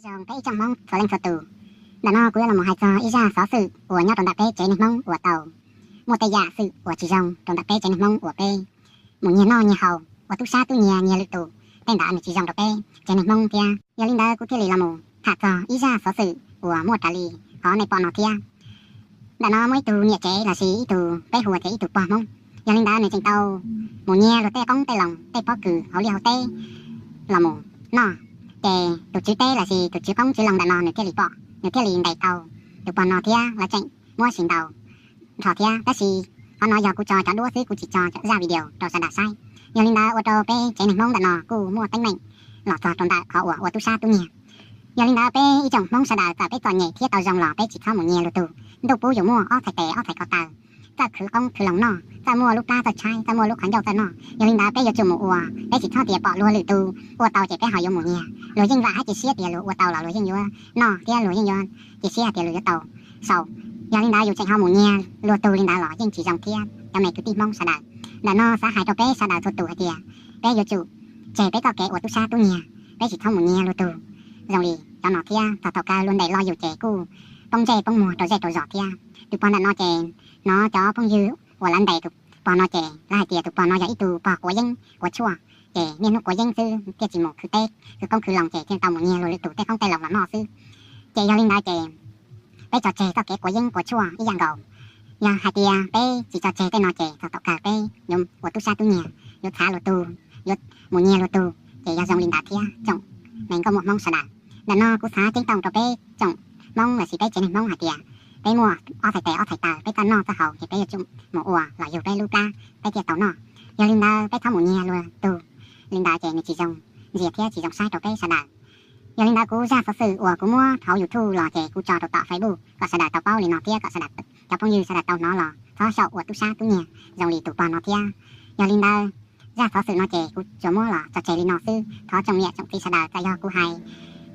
Zoo peb ib tsoom Hmoob txhua leej txhua tus, ntawm no kuv yuav los mus hais txog ib zaj xov xwm uas nyob rau ntawm peb tsev neeg Hmoob uas tau muaj tej yam xwm uas tsis zoo rau ntawm peb tsev neeg Hmoob uas peb mus nyiag noj nyiag haus, ua tub sab tub nyiag nyiag lwm tus, tej ntawd nws tsis zoo rau peb tsev neeg Hmoob thiab. Yog li ntawd kuv thiaj li los mus tham txog ib zaj xov xwm uas muaj raws li qhov nej pom no thiab. Ntawm no muaj ib tug niam tsev lossis ib tug peb hu tias ib tug pog Hmoob, yog li ntawd nws tseem tau mus nyiag luag tej qoob tej loo, tej pob kws hauv liaj hauv teb los mus noj. Ces tus tswv teb lossis tus tswv qoob tswv loo ntawm no nws thiaj li pom, nws thiaj li ntes tau tus pog no thiab lawv tseem muab sis ntaus nrho thiab. Tab sis qhov no yog kuv tso cov duab xwb, kuv tsis tso zaj video rau sawv daws saib. Yog li ntawd ua rau peb tsev neeg Hmoob ntawm no kuj muaj teeb meem los txog rau ntawm qhov uas ua tub sab tub nyiag. Yog li ntawd peb ib tsoom Hmoob sawv daws txawm peb txom nyem thiab tau zoo los peb tsis txhob mus nyiag luag tug. Ntuj pub yus muaj ob txhais tes ob txhais ko taw, txawj khwv qoob khwv loo noj, txawj muaj lub plab txawj tshaib, txawj muaj lub qhov ncauj txawj noj. Yog li ntawd peb yuav tsum mus ua, peb tsis txhob tias pom luag lwm tus ua tau ces peb ho yuav mus nyiag. Luag yeej vam thiab cia siab tias luag ua tau los luag yeej yuav noj thiab luag yeej yuav cia siab hais tias luag yuav tau sau. Yog li ntawd yus tseem ho mus nyiag luag tug li ntawd los yeej tsis zoo thiab cov me kwv tij Hmoob sawv daws. Ntawm no xav hais rau peb sawv daws txhua tus hais tias peb yuav tsum tseg peb txoj kev ua tub sab tub nyiag, peb tsis txhob mus nyiag luag tug zoo li cov no thiab. Txog thaum kawg luag ntes los yus ces kuj poob ntsej poob muag rau zej rau zos thiab. Tus pog ntawm no ces hnov cov phooj ywg uas lawv ntes tus pog no ces lawv hais tias tus pog no yog ib tug pog quav yeeb quav tshuaj, ces niaj hnub quav yeeb xwb thiaj tsis mus khwv teb khwv qoob khwv loo ces thiaj tau mus nyiag luag lwm tus tej qoob tej loo los noj xwb. Ces yog li ntawd ces peb tso tseg txoj kev quav yeeb quav tshuaj ib yam nkaus. Yog hais tias peb tsis tso tseg tej no ces txog thaum kawg peb yuav ua tub sab tub nyiag, yuav txhav luag tug, yuav mus nyiag luag tug, ces yog zoo li ntawd thiab tsoom me nkauj muam Hmoob sawv daws. Ntawm no kuv xav ceeb toom rau peb tsoom Hmoob lossis peb tsev neeg Hmoob hais tias peb muaj ob txhais tes ob txhais taw, peb txawj noj txawj haus ces peb yuav tsum mus ua los yug peb lub plab peb thiaj tau noj. Yog li ntawd peb txhob mus nyiag luag tug, li ntawd ces nws tsis zoo ntxias thiab tsis zoo saib rau peb sawv daws. Yog li ntawd kuv zaj xov xwm uas kuv muab hauv YouTube los ces kuv tso rau tom Facebook kom sawv daws tau paub li no thiab kom sawv daws cov phooj ywg sawv daws tau hnov los txhob xyaum ua tub sab tub nyiag zoo li tus pog no thiab. Yog li ntawd zaj xov xwm no ces kuv tsuas muab los tso tseg li no xwb. Thov tsoom niam tsoom txiv sawv daws txawm yog kuv hais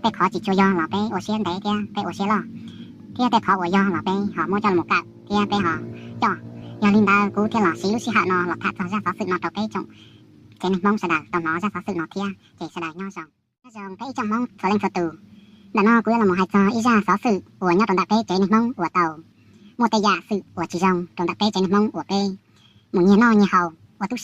tej qhov tsis tshua yog los peb ua siab ntev thiab peb ua siab loj, thiab tej qhov uas yog los peb ho muab coj los kawm thiab peb ho coj. Yog li ntawd kuv thiaj los siv lub sij hawm no los tham txog zaj xov xwm no rau peb tsoom tsev neeg Hmoob sawv daws tau hnov zaj xov xwm no thiab ces sawv daws nyob zoo. Nyob zoo peb ib tsoom Hmoob txhua leej txhua tus, ntawm no kuv yuav los mus hais txog ib zaj xov xwm uas nyob rau ntawm peb tsev neeg Hmoob uas tau muaj tej yam xwm uas tsis zoo rau ntawm peb tsev neeg Hmoob uas peb mus nyiag noj nyiag haus, ua tub